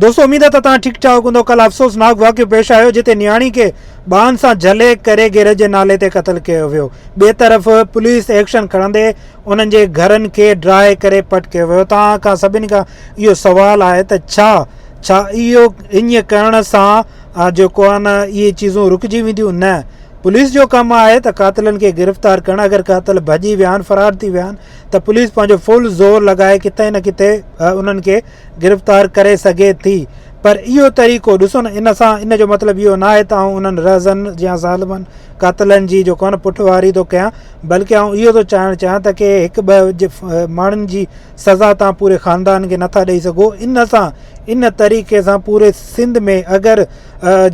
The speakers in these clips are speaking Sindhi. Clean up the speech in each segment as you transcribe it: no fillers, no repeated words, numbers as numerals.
دوستو اميد ته توهان ٺيڪ ٺاڪ هوندو ڪلهه افسوسناڪ واقعو پيش آيو جتي نياڻي کي ٻانهن سان جهلي ڪري غيرت جي نالي تي قتل ڪيو ويو ٻئي طرف پوليس ايڪشن کڻندي انهن جي گهرن کي ڊراهي ڪري پٽ ڪيو ويو توهان کان سڀني کان اهو سوال آهي ته ڇا ڇا اهو ائين ڪرڻ سان جيڪو آهي نه اهي چيزون رڪجي وينديون نه پوليس جو ڪم آهي ته قاتلن کي گرفتار ڪرڻ اگر قاتل ڀڄي ويا آهن فرار ٿي ويا آهن ته پوليس پنهنجو فل زور لڳائي ڪٿي نه ڪٿي انهن کي گرفتار ڪري سگهي ٿي پر اهو طريقو ڏسو نه ان سان ان جو مطلب اهو ناهي ته آئون انهن رهزن يا ظالمن قاتلن جي جيڪو آهي نه پٺ واري ٿو ڪيان بلڪه آئون اهو ٿو چاهڻ چاهيان ته ڪي هڪ ٻه ماڻهن جي سزا تان پوري خاندان کي نٿا ڏئي سگهو ان سان ان طريقي سان پوري سنڌ ۾ اگر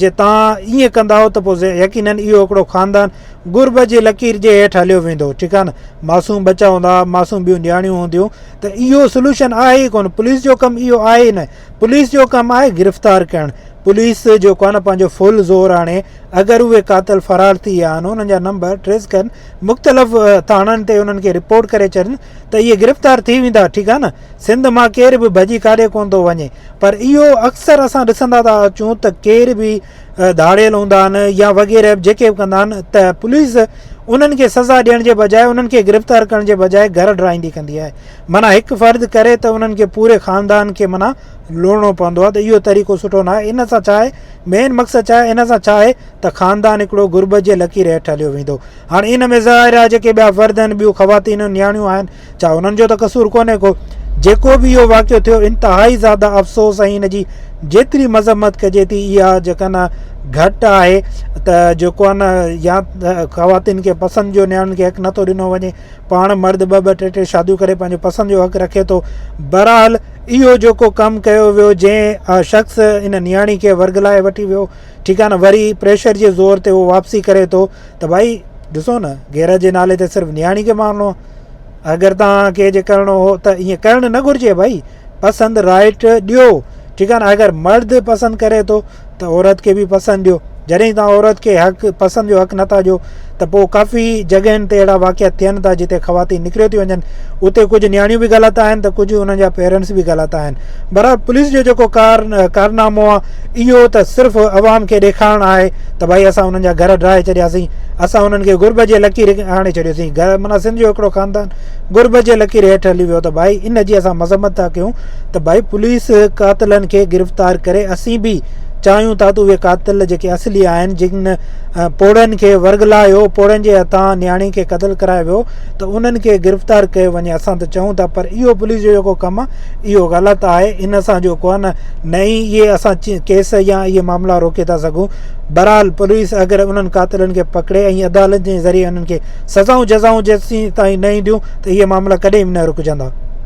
جي تان ائين ڪندا هو ته پوء يقينن اهو هڪڙو خاندان غربت جي لڪير جي هيٺ هليو ويندو ٺيڪ آهي نه معصوم ٻچا هوندا معصوم ٻيون نياڻيون هونديون ته اهو سوليوشن آهي ئي ڪونه پوليس جو ڪم اهو آهي ئي نه پوليس جو ڪم آهي گرفتار ڪرڻ پوليس جيڪو آهي نه پنهنجو فل زور آڻي اگر اهي قاتل فرار ٿي ويا آهن انهن جا نمبر ٽريس ڪن مختلف ٿاڻن تي انهن کي رپورٽ ڪري ڇڏن ته اهي گرفتار ٿي ويندا ٺيڪ آهي نه سنڌ مان ڪير به ڀڄي ڪاڏي ڪونه ٿو وڃي پر اهو اڪثر اسان ڏسندا ٿا اچون ته ڪير به ڌاڙيل هوندا آهن يا وغيره جيڪي به ڪندا آهن ته پوليس انهن کي سزا ڏيڻ جي بجاء انهن کي گرفتار ڪرڻ جي بجاء گهر ڊرائيندي ڪندي آهي معنيٰ هڪ فرد ڪري ته انهن کي پوري خاندان کي معنيٰ لوڙڻو پوندو آهي ته اهو طريقو سٺو نه آهي ان سان ڇا آهي مين مقصد ڇا آهي ان سان ڇا آهي ته خاندان هڪڙو غربت جي لڪير هيٺ هليو ويندو هاڻي ان ۾ ظاهر آهي جيڪي ٻيا فرد آهن ٻيون خواتين نياڻيون آهن ڇا انهن جو ته قصور ڪونهي ڪو. جيڪو به اهو واقعو ٿيو انتهائي زياده افسوس ۽ ان جي جيتري مذمت ڪجي ٿي اها جيڪا نه گهٽ آهي ته جيڪو آهي نه يا خواتين کي پسند جو نياڻين کي حق نٿو ڏنو وڃي پاڻ مرد ٻه ٻه ٽي ٽي شاديون ڪري پنهنجو پسند جو حق رکي ٿو بهرحال اهو جيڪو ڪم ڪيو ويو جنهن شخص ان نياڻي کي ورغلائي وٺي ويو ٺيڪ آهي نه وري پريشر جي زور تي اهو واپسي ڪري ٿو ته ڀائي ڏسو نه غيرت جي نالي تي صرف نياڻي کي مارڻو اگر توهان کي جي ڪرڻو هو ته ائين ڪرڻ نه گهرجي ڀائي پسند رائٽ ڏيو ٺيڪ آهي نه اگر مرد پسند ڪري ٿو ته عورت کي به پسند ڏيو جڏهن توهان عورت کي حق پسند جو حق نٿا ڏيو ته پوء ڪافي جڳهين تي اهڙا واقعا ٿين ٿا جتي خواتين نڪريو ٿي وڃن اتي ڪجهه نياڻيون به غلط آهن ته ڪجهه انهن جا پيرنٽس به غلط آهن بهرحال پوليس جو جيڪو ڪار ڪارنامو آهي اهو ته صرف عوام کي ڏيکارڻ آهي ته ڀائي اسان انهن جا گهر ڊاهي ڇڏياسين اسان انهن کي غربت جي لڪير آڻي ڇڏيوسين گهر معنيٰ سنڌ جو هڪڙو خاندان غربت جي لڪير هيٺ هلي ويو ته ڀائي ان جي اسان مذمت ٿا ڪيون ته ڀائي پوليس قاتلن کي گرفتار ڪري اسين به چاهيون ٿا ته اهي قاتل جيڪي اصلي آهن جن پوڙهن کي ورغلايو پوڙهن جي هٿان نياڻي کي قتل ڪرايو ويو ته انهن کي گرفتار ڪيو وڃي اسان ته چئون ٿا پر اهو پوليس جو جيڪو ڪم آهي اهو غلط آهي ان سان جيڪو آهي نه نه ئي اهي اسان ڪيس يا اهي معاملا روڪي ٿا سگهون بهرحال پوليس اگر انهن قاتلن کي پڪڙي ۽ عدالت جي ذريعي انهن کي سزائون جزائون جيسين تائين نه اينديون ته اهي معاملا ڪڏهن به نه رڪجندا.